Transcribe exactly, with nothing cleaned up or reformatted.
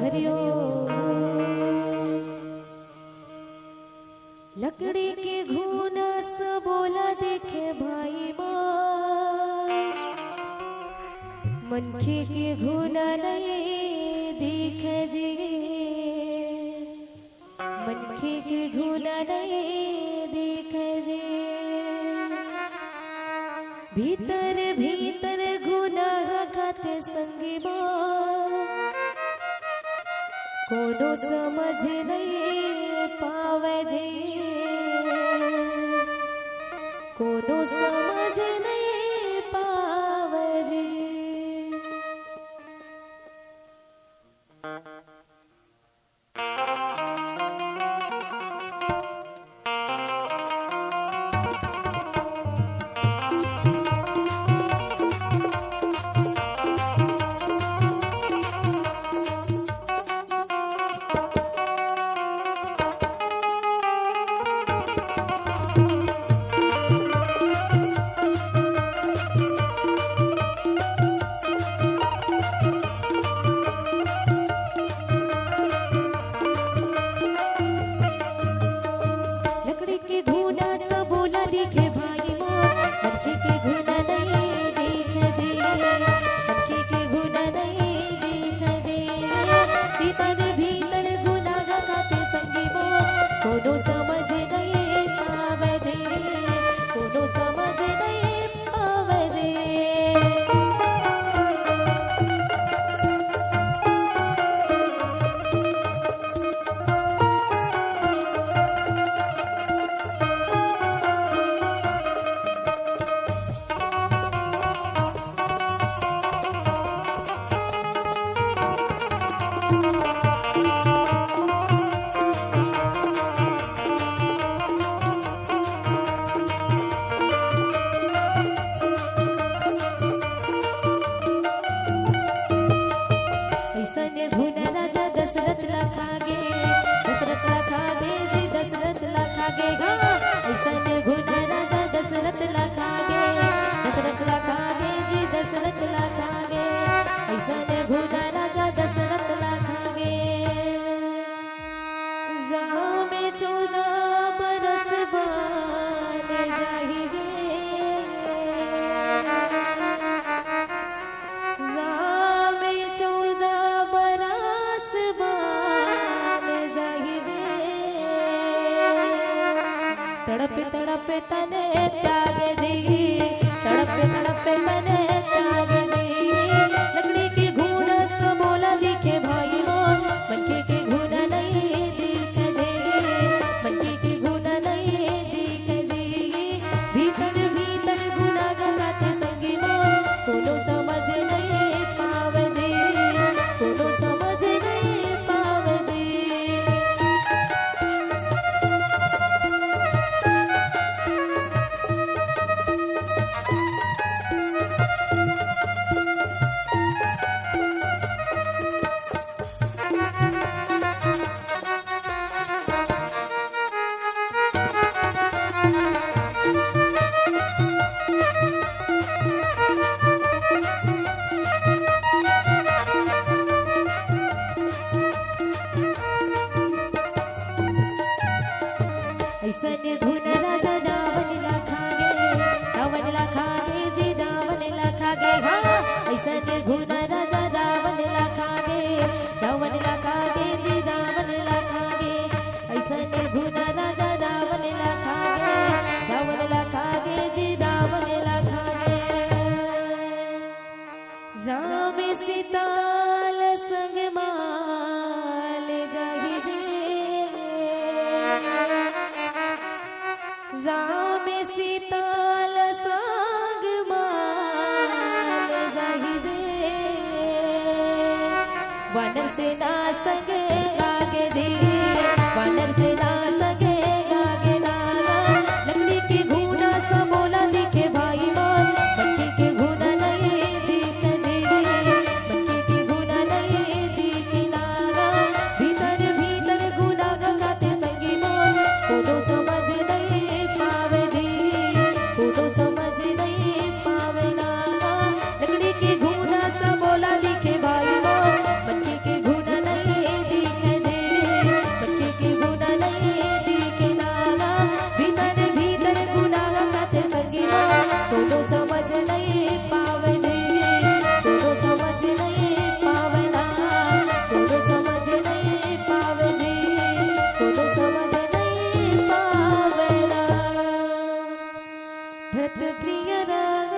हरिओम। लकड़ी के घूना सबो ला दिखे भाई मोर, मनखे के घूना नइ दिखे जी, मनखे के घूना नइ दिखे जी। भीतर भीतर घुना ह खाथे संगी मोर, कोनो समझ नइ पावय जी, कोनो समझ नइ पावय जी। लकड़ी के घूना सबो ला दिखे भाई मोर, मनखे के घूना नइ दिखे जी, मनखे के घूना नइ दिखे जी। भीतर भीतर घूना ह खाथे संगी मोर, कोनो समझ नइ पावय जी, कोनो समझ नइ पावय जी। अइसने घुना राजा दशरथ ला खागे, दशरथ ला खागे जी, दशरथ ला खागे गा। अइसने घुना राजा दशरथ ला खागे, दशरथ ला खागे जी, दशरथ ला खागे। अइसने घुना राजा दशरथ ला खागे। राम चौदह बरस बन जाही रे। राम चौदह बरस बन जाही रे। तड़प तड़प तन त्यागे जी, तड़प तड़प तन त्यागे जी। लकड़ी के घूना सबो ला दिखे भाई मोर, मनखे के घूना नइ दिखे जी, मनखे के घूना नइ दिखे जी। भीतर भीतर घूना ह खाथे संगी मोर, कोनो समझ नइ पावय जी, कोनो समझ नइ पावय जी। अइसने घुना राजा रावण ला खागे, रावण ला खागे जी, रावण ला खागे। हाँ, अइसने घुना राजा रावण ला खागे, रावण ला खागे जी, रावण ला खागे। अइसने घुना राजा रावण ला खागे, रावण ला खागे जी, रावण ला खागे। राम सीता ल संग मा ले जाही जी। राम सीता ल संग मा ले जाही जी। वानर सेना संग आगे जी, वानर सेना संग आगे ना। लकड़ी के घूना सबो ला दिखे भाई मोर, मनखे के घूना नइ दिखे जी, मनखे के घूना नइ दिखे ना। भीतर भीतर घूना ह खाथे संगी मोर, कोनो समझ नइ पावय जी, कोनो समझ नइ पावय ना। लकड़ी के घूना सबो ला दिखे भाई मोर, मनखे के घूना नइ भरत प्रिय रामचंद्र